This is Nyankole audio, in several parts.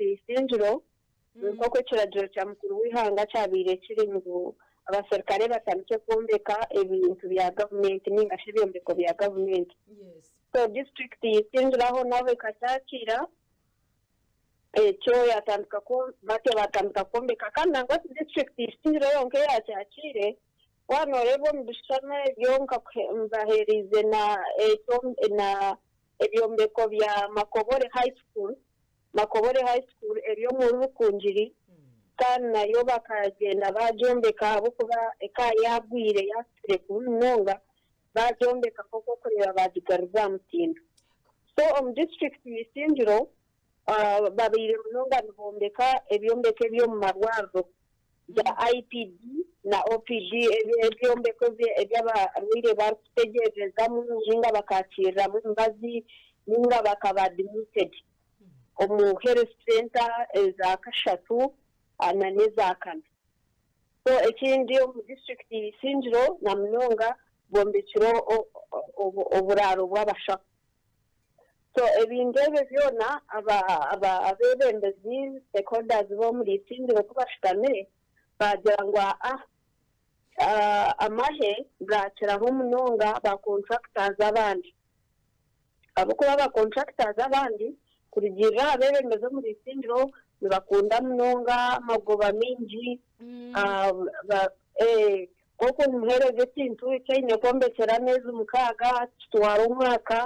ya Isingiro nk'oku ekiragiro kya mukuru w'eihanga kyabaire kiri ngu abaserukare batandike kwombeka ebintu bya gavumenti ninga shi ebyombeko bya gavumenti. So disiturikiti ya Isingiro aho naho ekakyakiira ekyo yatandika batyo batandika kwombeka kandi nangwa ti disiturikiti ya Isingiro yonka eyakyakiire, waaba nooreeba omu bishushani ebyo mbaheereize na na ebyombeko bya Makobore High School, Makobore High School eri omuri Rukungiri kandi nayo bakagyenda baagyombeka ahabw'okuba ekaba yaagwire yaasisire kubi munonga, baagyombeka nk'oku orikureeba baagigaruza aha mutindo. So omu disiturikiti ya Isingiro babaire munonga nibombeka ebyombeko eby'omu marwariro bya IPD na OPD, ebyombeko ebi abarwaire barikutegyerezamu ninga bakakiiriramu emibazi ninga bakaba admitted omu health centre eza kashatu n'eza kana. So ekindi omu disiturikiti ya Isingiro na munonga bombekire oburaaro bw'abashaho. So ebintu ebyo byona abeebembezi, stakeholders, b'omuri Isingiro ku bashutamire baagira ngu aa amahe gaakiraho munonga ba contractors abandi. Ahabw'okuba ba contractors abandi kurugiirira aha beebembezi omuri Isingiro nibakunda munonga amagoba maingi, Nk'oku nimuheereza ekintu eki aine kwombekyera ameezi mukaaga kitwara omwaka,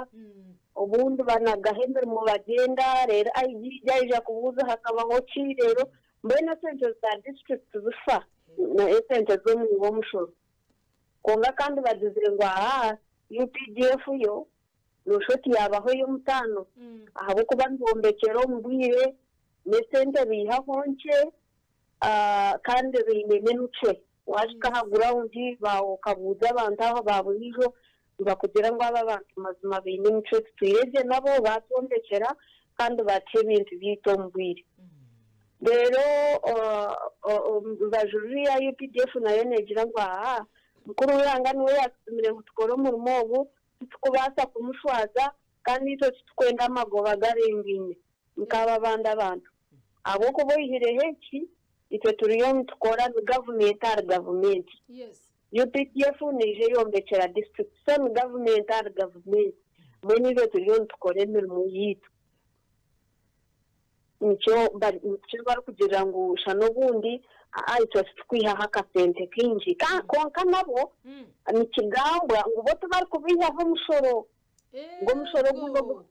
obundi banagaho emirimo bagyenda reero IG yaija kubuuza hakabaho ki reero mbwenu esente za disiturikiti zifa esente z'omuwi w'omushoro. Kwonka kandi bagizire ngu ahaa UPDF yo nooshusha oti yaabaho ey'omutaano ahabw'okuba nibombekyera omu bwire n'esente baihaho nkye kandi baine n'emicwe. Waahika aha gurawundi okabuuza abantu abo aba buriijo nibakugira ngu aba abantu mazima baine emicwe tutwire gye nabo baatwombekyera kandi baatuha ebintu byaitu omu bwire. Reero omu rubaju ruriya UPDF nayo neegira ngu aa mukuru w'eihanga niwe yaatutumire ngu tukore omurimo ogu, titukubaasa kumushwaza kandi itwe titukwenda amagoba garengaine nk'aba abandi abantu. Ahabw'okuba oihireho eki, itwe turiyo nitukora ni gavumenti ahari gavumenti. UPDF neija eyombekyera disiturikiti so ni gavumenti ahari gavumenti. Mbwenu itwe turiyo nitukora emirimo yaitu. Nikyo nikyo barikugirira ngu shana obundi itwe titukwihaho akasente kaingi. Kwonka nabwo nikigambwa ngu bo tibarikubaihaho omushoro. Ngu omushoro ogundi ogu.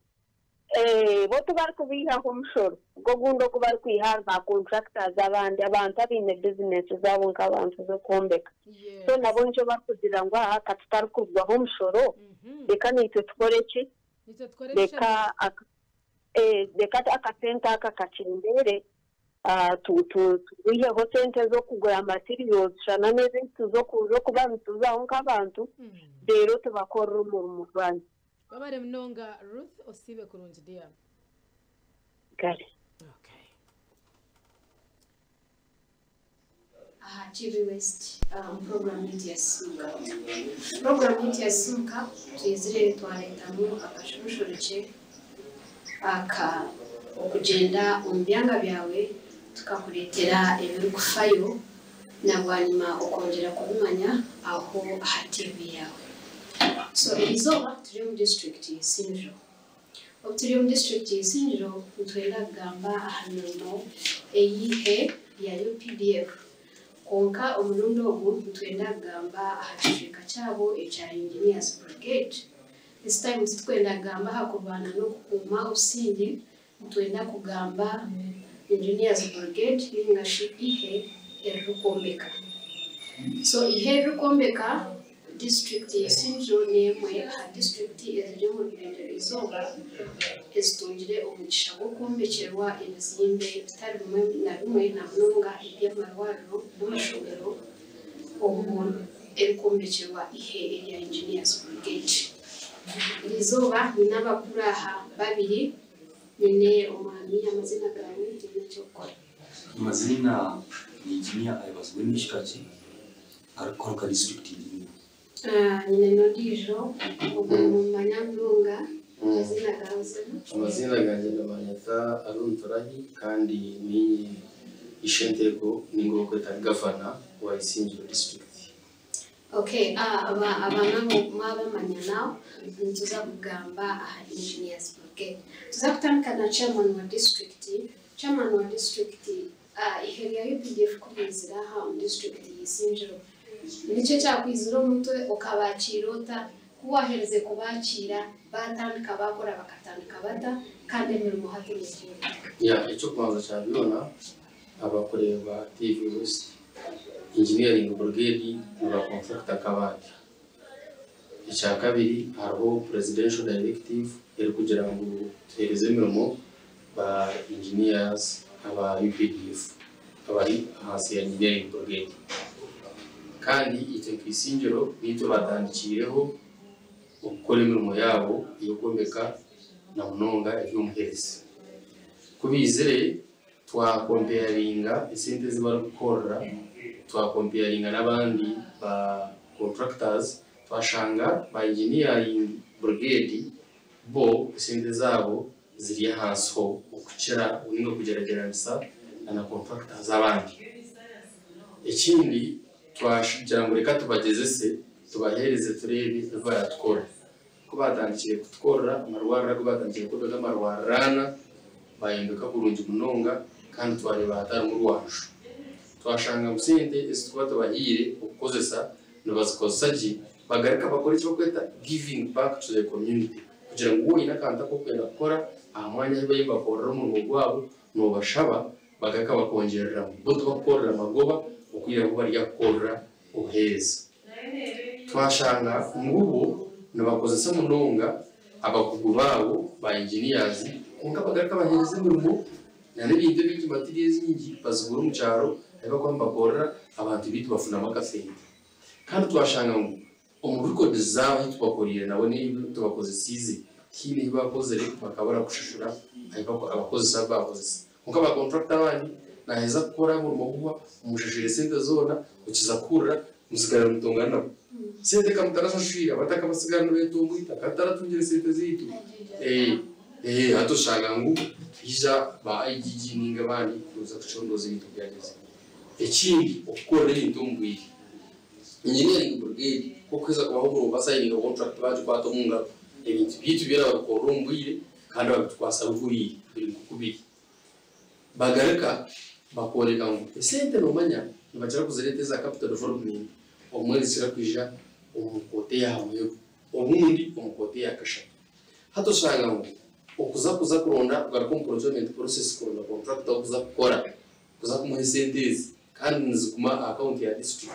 Bo tibarikubaihaho omushoro gw'ogundi ogu barikwiha ahari ba contractors abandi, abantu abaine bizinesi zaabo nk'abantu z'okwombeka. So nabo nikyo barikugira ngu aha ka tutarikurugwaho omushoro, reka naitwe tukore ki? Reka reka akasente aka kakyendeere, twiheho sente z'okugura materials shana n'ezaitu z'okuba nituzaho nk'abantu, reero tubakorere omurimo gwanyu. Webare munonga Ruth osiibe kurungi dear. Kare. Okay. Aha TV West omu puroguraamu yaitu ya Sisimuka. Puroguraamu yaitu ya Sisimuka twizire twareetamu akashoroshorokye aka okugyenda omu byanga byawe tukakureetera ebirikufayo na bwanyima okongyera kubimanya aho aha TV yaawe. So erizooba turi omu disiturikiti ya Isingiro. Obu turi omu disiturikiti ya Isingiro nitwenda kugamba aha mirimo ey'eihe rya UPDF kwonka omurundi ogu nitwenda kugamba aha kicweka kyabo ekya Engineers Brigade. This time titukwenda kugamba aha kurwana n'okukuuma obusingye, Nitwenda kugamba Engineers Brigade ninga shi eihe eririkwombeka. So eihe eririkwombeka disiturikiti ya Isingiro n'emwe aha disiturikiti eziri omuri Burengyerwa Izooba ezitungire omugisha gw'okwombekyerwa ebizimbe bitari bimwe na bimwe na munonga eby'amarwariro n'amashomero obwo erikwombekyeerwa eihe erya Engineers Brigade. Eriizooba nyine abakuru aha babiri. Nyine omwami amaziina gaawe nyine eky'okukora. Amaziina ni Engineer Ayebazibwe Mishikaki arikukora nka District Engineer. Nyine n'ondiijo ogu nimumumanya munonga. Amazina gawe sebo? Amazina gangye nibanyeta Aruni Turahi kandi ninye ishenteko ninga okweta gavana wa Isingiro district. Okay, aba nabo mwabamanya nawe nituza kugamba aha Engineers Brigade. Tuza kutandika na chairman wa district. Chairman wa district, ihe rya UPDF kurizira aha omu district y'Isingiro. Nikyo kyakwizira omutwe okabakiira ota, ku waaherize kubakiira batandika bakora bakatandika bata kandi emirimo hati neekora. Ya, ekyokubanza kya byona, abakureba TV West, Engineering Brigade niba contractor nk'abandi. Ekya kabiri, hariho presidential directive erikugira ngu tuheereze emirimo ba engineers aba UPDF abari ahansi ya Engineering Brigade. Kandi itwe nk'Isingiro nitwe batandikiireho okukora emirimo yaabo ey'okwombeka na munonga eby'omuheereza. Ku baizire twakompeyaringa esente ezi barikukorera, twakompeyaringa n'abandi ba contractors, twashanga ba Engineering Brigade bo esente zaabo ziri ahansi ho okukira ninga okugyeragyeranisa na contractors abandi. Ekindi, twagira ngu reka tubagyezese tubaheereze tureebe ebi baratukora. Ku batandikire kutukorera amarwariro agu batandikire kwombeka amarwariro ana, bayombeka kurungi munonga kandi twareeba hatarimu rwanju. Twashanga ngu sente ezi tukuba tubahaire okukozesa nibazikozesa gye, bagaruka bakora eki barikweta giving back to the community, kugira ngu waaba oine akantu aku orikwenda kukora aha mwanya ahu bariyo nibakorera omurimo gwabo, noobashaba bagaruka bakongyereramu. Bo tibakukorera magoba okwihaho bari kukorera obuheereza. Twashanga ngu bo nibakozesa munonga abakugu baabo ba engineers, kwonka bagaruka baheereza emirimo n'ebintu ebingi, materials nyingi bazigura omu kyaro ahu barikuba nibakorera, abantu baitu bafunamu akasente. Kandi twashanga ngu omu records zaabo ahu tubakoreire nabo n'ebi tubakozesiize, tihaine ebi bakozire bakabura kushashura abakozesa abu baakozesa. Kwonka ba contractor abandi naaheza kukora omurimo guhwa, omushashwire esente zoona, okiza kuhurira musigara nimutongana nabo. Sente ka mutarashashwire, abataka basigara nibeetunga eitaka tutaratungire sente zaitu. Hati oshanga ngu haija ba IGG ninga abandi kuza kucondooza ebintu byagyeze. Ekindi, okukorera ebintu omu bwire. Engineering Brigade ku okuheza kubaha omurimo basayininga contract bagikwata omu ngaro, ebintu byaitu byona babikorera omu bwire kandi babitukwasa bihuriire biri nk'oku biri. Bagaruka bakooreka ngu esente noomanya nibakira kuzireeta eza capital development obumwe nizikira kwija omu koota ey'aha muheru obundi omu koota eya kashatu. Hati oshanga ngu okuza kuza kuronda kugaruka omu procurement process kuronda contractor ow'okuza kukora kuza kumuha esente ezi kandi niziguma aha account ya district,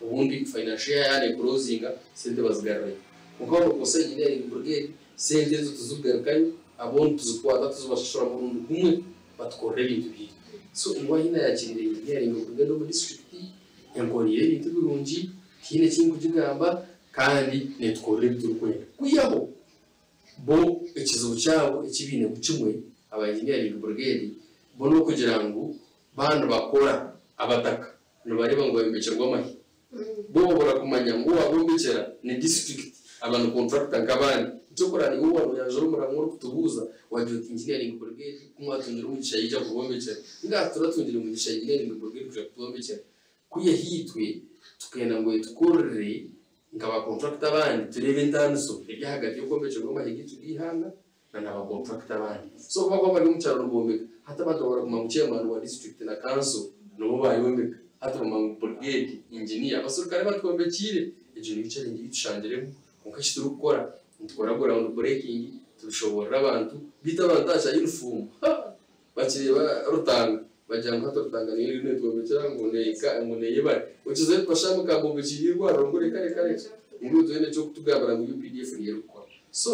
obundi financial year yaaba neclosinga sente bazigarurayo. Kwonka waaba nokozesa engineering brigade, sente ezo tizikugarukayo, abundi tuzikwata tuzibashashura murundi gumwe batukorera ebintu byaitu. So ngu ahi naayakiriire engineering brigade omu district enkoreire ebintu birungi, tihaine eki nkugigamba kandi neetukorera ebi turikwenda. Kwihaho bo ekizibu kyabo eki bainemu kimwe aba engineering brigade bo n'okugira ngu baaba nibakora abataka nibareeba ngu bayombekirwe amahe. Bo babura kumanya ngu owaabombekyera ni district, aba ni contractor nk'abandi. Eky'okurora niiwe waaba oyanjura omuramwa orikutubuuza wagira oti engineering brigade ku mwatungire omugisha yaija kubombekyera. Ngaha tituratungire mugisha engineering brigade kwija kutwombekyera. Kwihaho itwe tukenda ngu etukorere nka ba contractor abandi tureebe entaaniso eri ahagati y'okwombekyerwa amahe gaitu g'eihanga na na ba contractor abandi. So ku bakuba bari omu kyaro nibombeka, hati abantu baraguma ngu chairman wa district na council nibo bayombeka, hati bamanya ngu brigade, engineer, abaserukare batwombekiire. Egyo niyo challenge ei tushangiremu kwonka eki turikukora nitukora ground breaking tubishoboorora abantu beitu abantu aha kya uniform ha! Bakireeba Rutanga bagira ngu hati Rutanga niyo eriyo netwombekyera ngu neka ngu neyebare. Okizayo tubashanga okambombekiire eirwariro ngu reka reka reka ngu itwe toine ekyokutugambira ngu UPDF niyo erikukora. So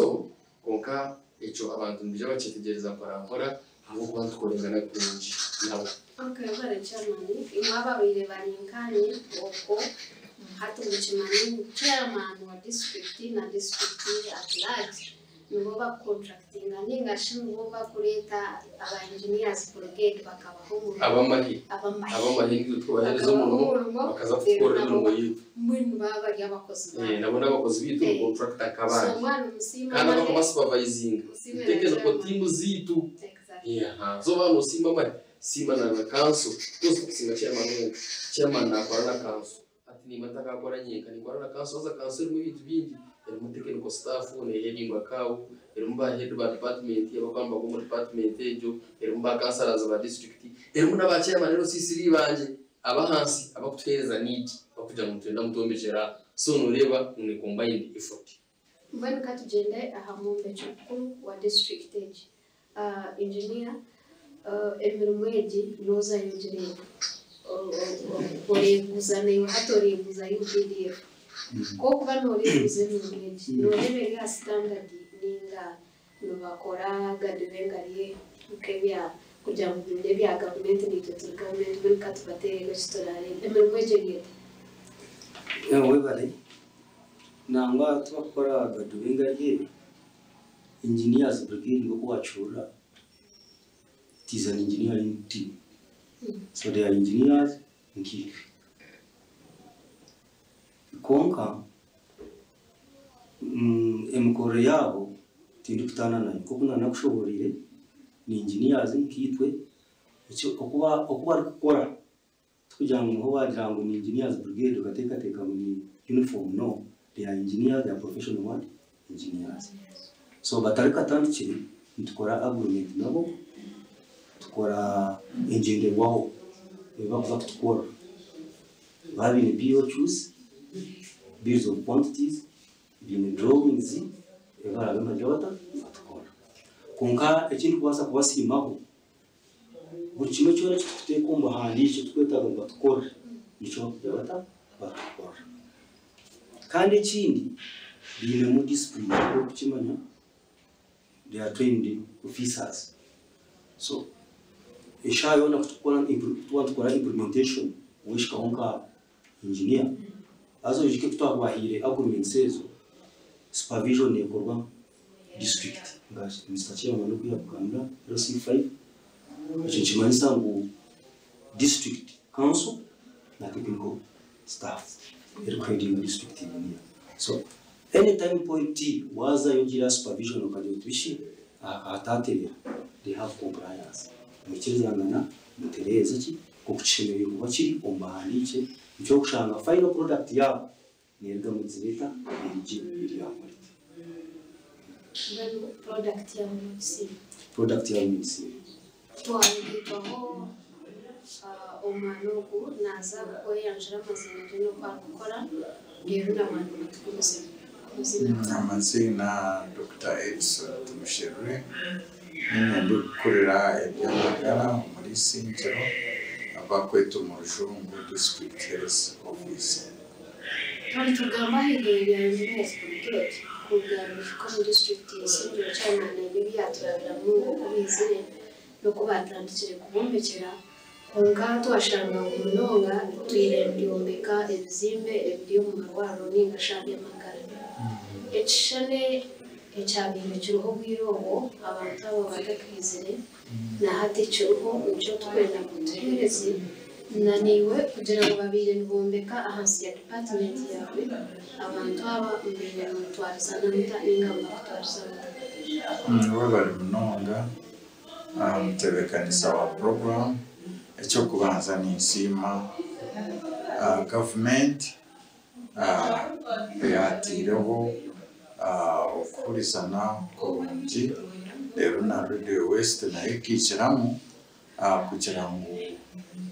kwonka ekyo abantu nibaija bakyetegyereza mpora mpora ahabw'okuba nitukorengana kurungi nabo. Okay, webare chairman. Imwe ababaire bari nkanye okwo hati mukimanye ngu chairman wa district na district at large. Nibo bakucontractinga ninga shi nibo bakureeta aba engineers brigade bakabaha omurimo? Abamahi. Abamahi. Abamahi nitwe tubahereza Bakabaha omurimo, omurimo, bakaza kutukorera rero emirimo nabo yitu. Mbwenu baba bari abakozi baabo. Nabo n'abakozi bitu, contractor So nk'abandi. omwana omusiima Kandi amahe. bakabasupervisinga. Musiime na Technical chairman. team zitu. Exactly. So bano osiima amahe, siima na council. Tuzi kusinga chairman wenka. Chairman nakora na council. Ati nimba ntakakora nyenka, ninkora na council. Haza council erimu ebintu bingi. Erimu technical staff, neheadingwa kawu, erimu ba head ba department, abakwamba omu department egyo, erimu ba councillors ba district, erimu n'aba chairman rero sisiri banje abahansi abakutuhereza need bakugira ngu twenda mutombekyera. So noreeba ni combined effort. Mbwenu ka tugyende aha mwombeki mukuru wa district egi. Engineer, emirimo egi noozayo ogireeba. Oreebuuza naiwe hati oreebuuza UPDF. K'okuba nooreebuuza emirimo egi, nooreeba eri aha standard ninga nibakora gadibengarye nk'ebya kugira ngu bine ebya gavumenti naitwe turi gavumenti, mbwenu ka tubateereko eki turareebe. Emirimo egi eri eta? Webale. Nangwa tubakukora gadibengarye, engineers brigade nk'oku wakihuurira, it is an engineering team. So they are engineers nkiitwe. Konka emikorere yaabo tindikutaana nayo. Nk'oku nanakushoboreire, ni engineers nkiitwe, oku barikukora tikugira ngu niho wagira ngu ni engineers brigade okateekateeka ngu ni uniform. No, they are engineers, they are professional what? Engineers. So batarikatandikire, nitukora agreement nabo, tukora engyenderwaho ebi bakuza kutukora. Baba biine BOQs, bills of quantities, biine drawings, ebi barabe nibagira bata batukora. Konka ekindikubaasa kubasiimaho, buri kimwe kyona ekitukuteeka omu buhandiiki tukwetaaga ngu batukore, nikyo bakugira bata batukora. Kandi ekindi, biinemu discipline okukimanya, they are trained officers. So eshaaha yoona tuba nitukora implementation, weshikaho nka engineer, haza oijuke ku twakubahaire agreements ezo, supervision ekorwa district nka Mr. Chairman oku yakugambira LC5. Ekyo nikimanyisa ngu district council na technical staff erikuheadinga district engineer. So anytime point wazayo ogira supervision okagira oti bishi akataterera, they have compliance. Mwikirizangana mutereeze ki nk'oku kishemereire kuba kiri omu bahandiike, nikyo okushanga final product yaabo neeruga mugizireta erigye eri aha quality. Mbwenu product yaabo nogisiima? Product yaabo nigisiima. Twahigwaho omwana ogu naaza kweyanjura amazina ge n'oku arikukora, reero na bwanyima tugumize amazina. Amazina Dr. Edson Tumusherure, ninye ndikukurira eby'amagara muri Isingiro, abakweta omu Rujungu District Health Office. Twari tugamba ahaiguru bya engineers brigade kuruga omu district y'Isingiro, chairman ebi byaturabiramu oku bizire n'oku batandikire kubombekyera, konka twashanga ngu munonga twire nibyombeka ebizimbe ebiri omu marwariro ninga shi aby'amagara. Ekishushane ekyabaire kiriho obwire obwo abantu abo batakizire na hati kiriho, nikyo tukwenda ngu tuheereze na niiwe kugira ngu babaire nibombeka ahansi ya department yawe, abantu aba mubaire nimutwarizana muta ninga nibakutwariza muta? Webale munonga, mutebeekanisa wa program. Ekyokubanza ninsiima gavumenti eyatiireho okuhurizana kurungi, reero na Radio West nayo ekaikiramu kugira ngu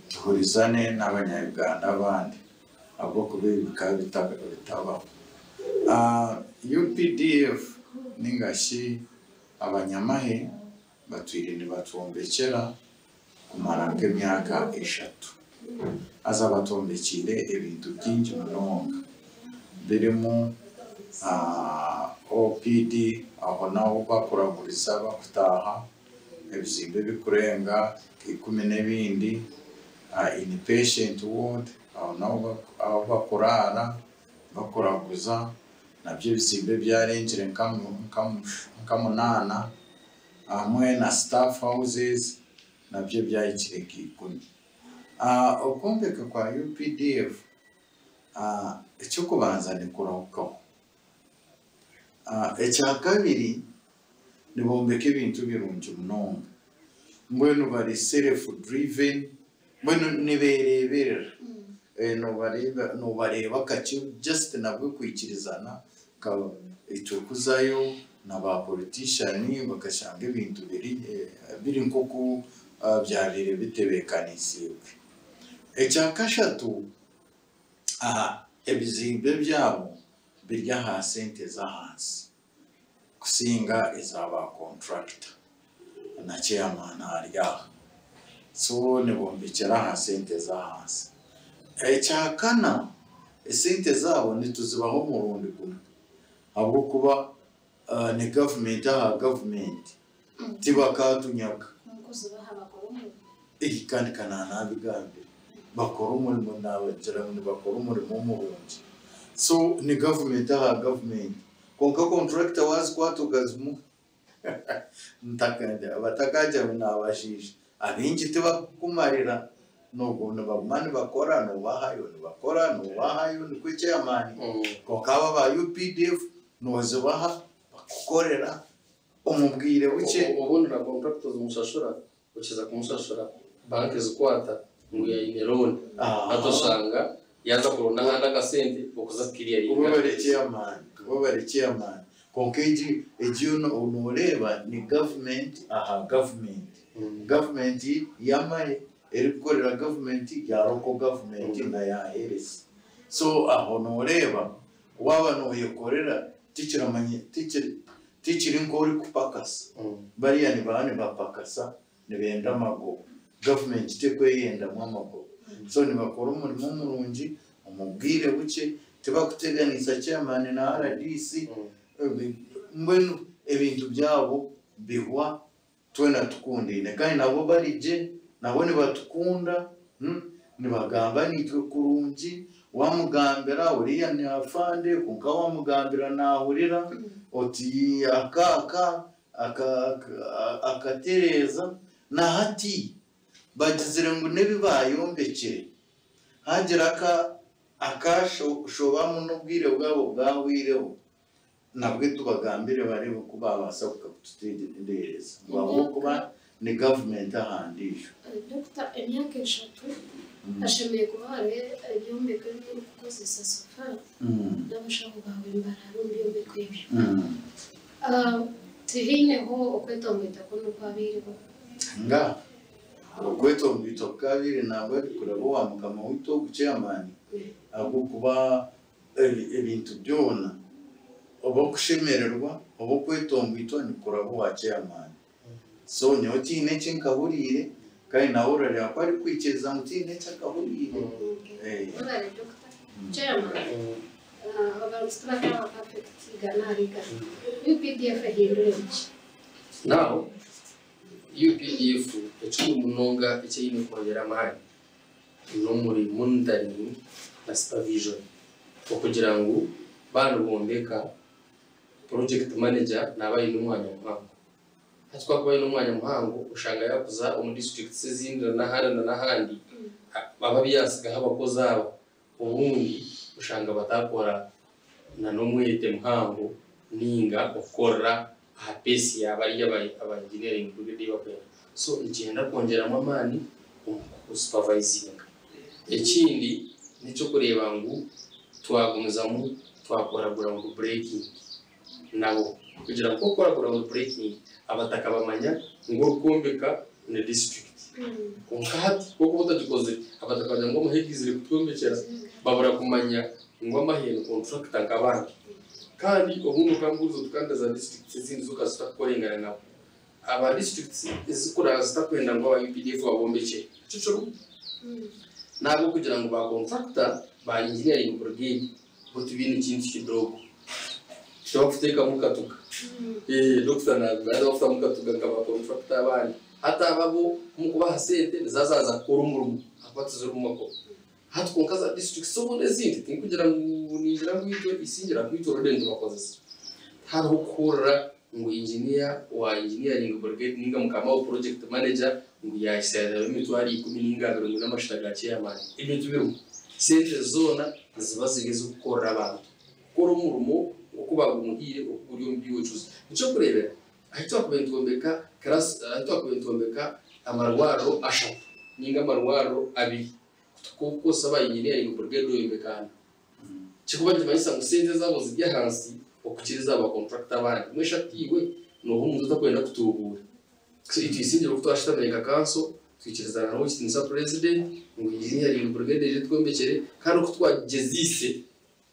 tuhurizane n'abanya-Uganda abandi, ahabw'okuba ebi bikaba bitabaho. UPDF ninga shi abanyamahe batwire nibatwombekyera kumara nk'emyaka 3. Haza batwombekiire ebintu bingi munonga birimu OPD, aho naho bakuraguriza bakutaaha ebizimbe bikurenga 10 n'ebindi, inpatient ward, aho naho aho bakuraara bakuraguza. Nabyo ebizimbe byarengire nka 8 hamwe na staff houses nabyo byahikire nka 10. Okwombeka kwa UPDF ekyokubanza nikurahukaho. Ekyakabiri nibombeka ebintu birungi munonga. Mbwenu bari self driven, mbwenu nibereeberera. Nobareeba kakye just nabwe kwikirizana itwe kuzayo na ba politician bakashanga ebintu biri nk'oku byabaire bitebeekanisiibwe. Ekyakashatu, ebizimbe byabo biri aha sente z'ahansi kusinga eza ba contractor na chairman ari aha. So nibombekyera aha sente z'ahansi. Ekyakana, esente zaabo nituzibaho omurundi gumwe ahabw'okuba ni gavumenti aha gavumenti tibakatunyaga. Kandi kananabigambire bakora omurimo nabagira ngu nibakora omurimo murungi. So ni gavumenti aha gavumenti, konka contractor wazikwata okazimuha batakagira ngu nabashiisha. Abaingi tibakukumarira, nibaguma nibakora nobahayo, nibakora nobahayo, nikwo chairman. Konka aba ba UPDF nozibaha bakukorera omu bwire bukye. Obundi na contractors omushashura, okiza kumushashura banki zikwata ngu yaine loan. Atoshanga yaza kuronda ahandi akasente okuza kukiriya. Kuba bari chairman. Konka egi noreeba ni gavumenti aha gavumenti. Gavumenti y'amahe erikukorera gavumenti ya local government na ya health. So aho noreeba waaba noyekorera tikiri nk'orikupakasa. Bariya nibaba nibapakasa nibenda amagoba. Gavumenti tekweyendamu amagoba. So nibakora omurimo murungi omu bwire bukye, tibakuteganisa chairman na RDC. Mbwenu ebintu byabo bihwa twena tukundiine, kandi nabo barigye, nabo nibatukunda, nibagamba nitwe kurungi. Wamugambira uriya ni afande, konka wamugambira nahurira oti akaka akatereza. Na hati bagizire ngu n'ebibayombekire hagira akashobamu n'obwire bwabo bwahwireho, nabwe tubagambire barebe ku babaasa kututegereza ngu ahabw'okuba ni gavumenti ahandiisho. Dokita, emyaka 3 hashemeye kuba hariho ebyombeko ebirikukozesa sofa n'abashaho bawe nibarara omu byombeko ebyo. Tihaineho okwetomboita kwona okwabaireho? Nga okwetomboita okukabaire nabwo kuraba owa mukama waitu ogu chairman, ahabw'okuba ebintu byona oba okushemererwa oba okwetomboitwa nikuraba owa chairman. So nyowe tihaine eki nkahuriire, kandi nawe orareeba ku arikwikiriza ngu tihaine eki akahuriire. Webale Dokita. Chairman, abantu tibataba perfect igana ahari igana. UPDF ehindura eki? Now, UPDF ekikuru munonga ekyeine kwongyera amaani n'omuri monitoring na supervision, okugira ngu baanibombeka project manager naaba aine omwanya muhango. Hati kwakuba aine omwanya muhango, oshanga yakuza omu districts ezindi n'ahandi na n'ahandi, aba byasigaho abakozi aba, obundi oshanga batakora na n'omwete muhango ninga okukorera aha pace yaba ari aba engineering brigade bakwenda. So nikyenda kwongyeramu amaani omu kusupervisinga. Ekindi n'ekyokureeba ngu twagumizamu twakora ground breaking nabo, kugira ngu okukora ground breaking abataka bamanya ngu orikwombeka ni district. Konka hati kokuba otagikozire, abataka bagira ngu amahe gizire kutwombekyera, babura kumanya ngu amahe ni contractor nk'abandi. Kandi obundi okambuuza oti kandi za districts ezindi zo zitakukorengana nabo. Aba districts ezikura zitakwenda ngu aba UPDF babombekye. Ekyo kirimu. Nabo kugira ngu ba contractor ba engineering brigade bo tibaine kintu kidogo. Tibakuteekamu katuga. Dokita naza bakutamu katuga nka ba contractor abandi. Hati ababo omu kubaha sente nizazaza kukora omurimo ahakuba tiziri omu makono. Hati kwonka za districts obundi ezindi tinkugira ngu ningira ngu itwe Isingiro ahabw'itwe already nitubakozesa. Tihariho kuhurira ngu engineer wa engineering brigade ninga mukama wa project manager ngu yaahitsya yareeba 200,000 ninga abiri ngu n'amashuta ga chairman. Ebyo tibirimu. Sente zoona niziba ziri ez'okukorera abantu. Kukora omurimo nk'oku baagumuhaire oku guri omu BOQs. Eky'okureebera, ahi twakubaire nitwombeka class, ahi twakubaire nitwombeka amarwariro ashatu ninga amarwariro abiri, kutukukozesa aba engineering brigade oyombeka ana. Kikuba nikimanyisa ngu sente ezaabo ziri ahansi okukira eza ba contractor abandi. Mbwenu shi hati iwe nooha omuntu otakwenda kutuubuura? So itwe Isingiro ku twashutamire nka kanso twikirizana n'owekitiinisa president ngu engineering brigade eije etwombekyere kandi oku twagigyeziise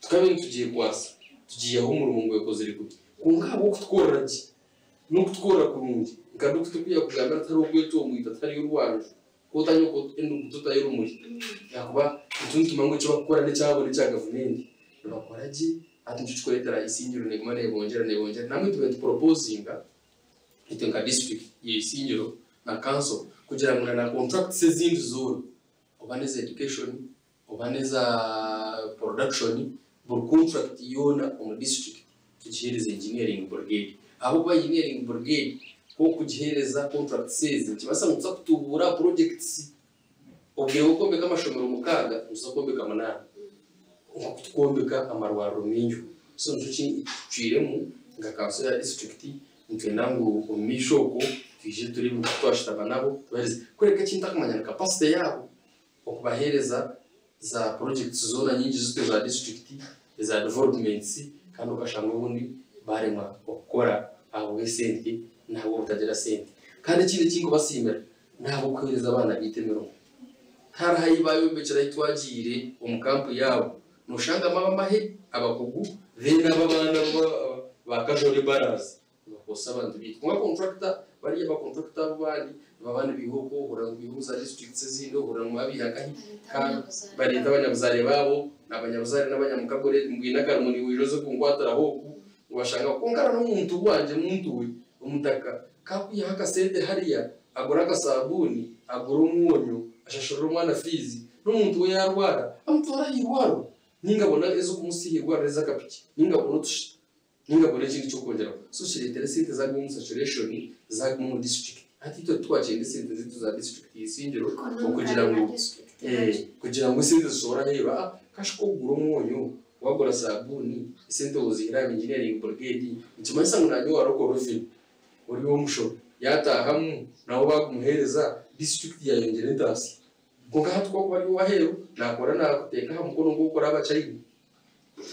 tukabaire nitugyekwasa tugiihaho omurimo ngu ekozire kubi. Kwonka ahabw'okutukorera gye n'okutukorera kurungi nka Dokita oku yaakugambira tihariho kwetoomoita tihariyo rwanju. Ku otanywa enduguto otayo orumuri ahakuba itwe nitumanya ngu eki barikukora n'ekyabo n'ekya gavumenti nibakora gye hati nikyo kirikureetera Isingiro neeguma neebongyera neebongyera. Nambwenu tubaire nituporopozinga itwe nka disiturikiti ya Isingiro na kanso kugira ngu na contracts ezindi zoona oba n'eza education oba n'eza production buri contract yoona omu disiturikiti tugiheereze engineering brigade ahabw'okuba engineering brigade ku orikugiheereza contracts ezi nikibaasa ngu nituza kutubuura aha projects obwire bw'okwombeka amashomero mukaaga nituza kwombeka munaana nk'oku turikwombeka amarwariro maingi so nikyo kitucwiremu nka kanso ya disiturikiti nitwenda ngu omu maisho okwo twije tureebe oku twashutama nabo tubaheereze kureka eki ntakumanya ni capacity yaabo okubaheereza za projects zoona nyingi zityo za district eza developments kandi okashanga obundi baremwa okukora ahabw'esente n'ahabw'obutagira sente. Kandi ekindi eki nkubasiimira n'ahabw'okuheereza abaana baitu emirimo. Hariho ahi baayombekyire ahi twagiire omu kampu yaabo nooshangamu ab'amahe, abakugu, then abo abaana ba casual labourers. Nibakozesa abantu baitu. Kwonka contractor bariya ba contractor abo abandi nibaba nibaiha okwo ohurira ngu baiha omu za districts ezindi ohurira ngu babiiha nkahi kandi bareeta abanyabuzaare baabo nabanyabuzaare n'abanyamukagore mbwine akarimo niiwe oije oze kunkwatiraho oku obashanga kwonka na n'omuntu wangye muntu we omutaka kakwihaho akasente hariya agure akasabuuni agure omwonyo ashashurire omwana fiizi n'omuntu we yarwara amutware ah'irwariro ninga abone ez'okumusiiha irwariro ez'akapiki ninga abone otushita. Ninga abone ekindi ky'okwongyeraho. So kireetera esente zaguma omu saturation zaguma omu district. Hati itwe titwakyenda esente zaitu za district Isingiro okugira ngu kugira ngu esente zishobore aheeru. Aa kashi ku okugura omwonyo, wagura sabuuni, esente ozihire aha engineering brigade, nikimanyisa ngu nanye owa local revenue ori ow'omushoro yaataahamu nawe baagumuheereza, district yaayongyera entaasya. Kwonka hati ku okuba ari ow'aheeru naakora naakuteeka aha mukono nk'okukora Abachina.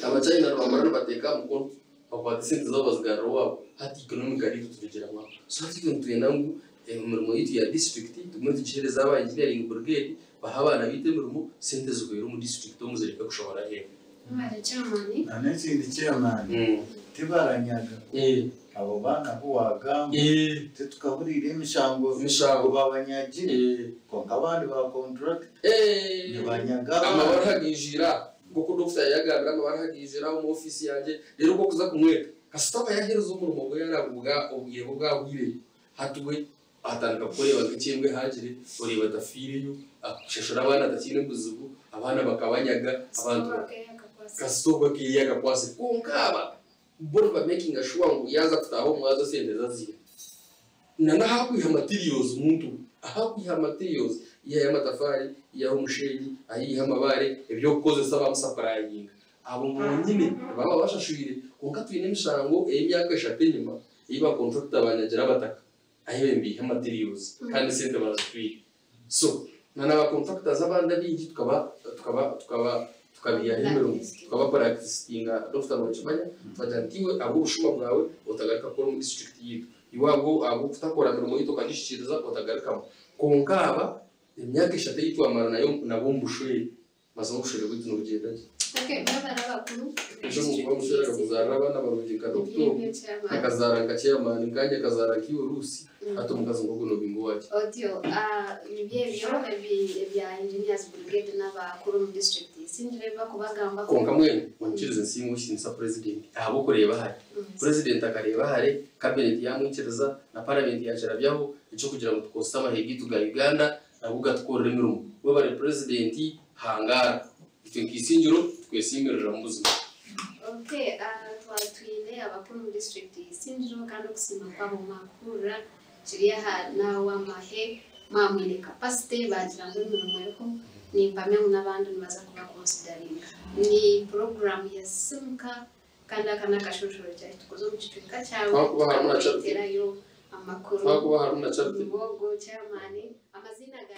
Abachina nibakora nibateeka aha mukono bakwata esente zaabo bazigarura owaabo hati economically itwe tubigiramu aho. So hati itwe nitwenda ngu emirimo yaitu ya district tugume tugiheereze aba engineering brigade bahe abaana baitu emirimo sente zihwere omu district omu zireke kushohora aheeru. Mwebare chairman. Na n'ekindi chairman, tibaranyaga abo baana abu waagamba, titukahuriire emishango ngu babanyagire, kwonka abandi ba contractor nibanyaga abaana. Amabaruha gaijwire aha. Nk'oku dokita yayagambire amabara agaijwire aho omu ofiisi yangye, reero ku orikuza kumweta, kasita aba yaaherize omurimo gwe yaaraguga obwire bwe bwahwireyo, hati we atandika kukureeba nk'eky'embwa ehaagire, oreeba atafiireyo, akushashura abaana atakiine buzibu, abaana bakabanyaga, abantu kasita obwo akaiha akakwatsire. Kwonka aba bo nibamekinga shuwa ngu yaaza kutaaha omu mwazo esente ze aziiha. Na n'ahakwiha materials muntu we, ahakwiha materials, ihayo amatafaari, ihaho omusheenyi, ayiha amabaare, eby'okukozesa bamusapurayinga. Abo bonyine nibaba babashashwire kwonka twine emishango ey'emyaka eshatu enyima ei ba contractor banyagira abataka ahi baabaire nibaiha materials kandi esente bazitwire. So na na ba contractors abandi abaingi tukaba tukaba tukaba tukabiihaho emirimo tukaba practicinga Dokita nokimanya twagira nti iwe ahabw'obushuma bwawe otagaruka kukora omu district yaitu iwe ahabw'okutakora mirimo yaitu okagihikiriza otagarukamu kwonka aba emyaka eshatu ei twamara nayo nabo omu bushwere mazima obushwere bwaitu nibugyenda gye. Okay, mwebare abakuru. Ejo omuntu omushwere akakuzaarira abaana barungi nka Dokita ogu, akazaara nka chairman nkanye akazaara nkaiwe Ruusi, hati omukazi nk'ogu nobinga owaki? Otyo, nibyo ebyo ebya Engineers Brigade n'abakuru omu district Isingiro ebi bakubagambako. Kwonka mbwenu onyikirize nsiime ow'ekitiinisa Purezidenti ahabw'okureeba hare. Purezidenti akareeba hare, kabineti yaamwikiriza na paramenti yaakirabyaho eky'okugira ngu tukozese amahe gaitu ga Uganda nago gatukorere emirimo. Webare Purezidenti. Hangara itwe nk'isingiro twesiimirira mu buzima. Okay, twatwine abakuru mu district Isingiro kandi okusiima kwabo mwakuhurira kiri aha nawe wamahe mwamwine capacity bagira ngu emirimo eriho, nimpamya ngu n'abandi nibaza kuba consideringa. Ni program ya Simuka kandi aka n'akashoshoro kyaitu tukoze omu kicweka kyawe. Twakuba harimu na Charity. Tukakureeterayo amakuru. Twakuba harimu na Charity. Mubogo chairman, amazina ga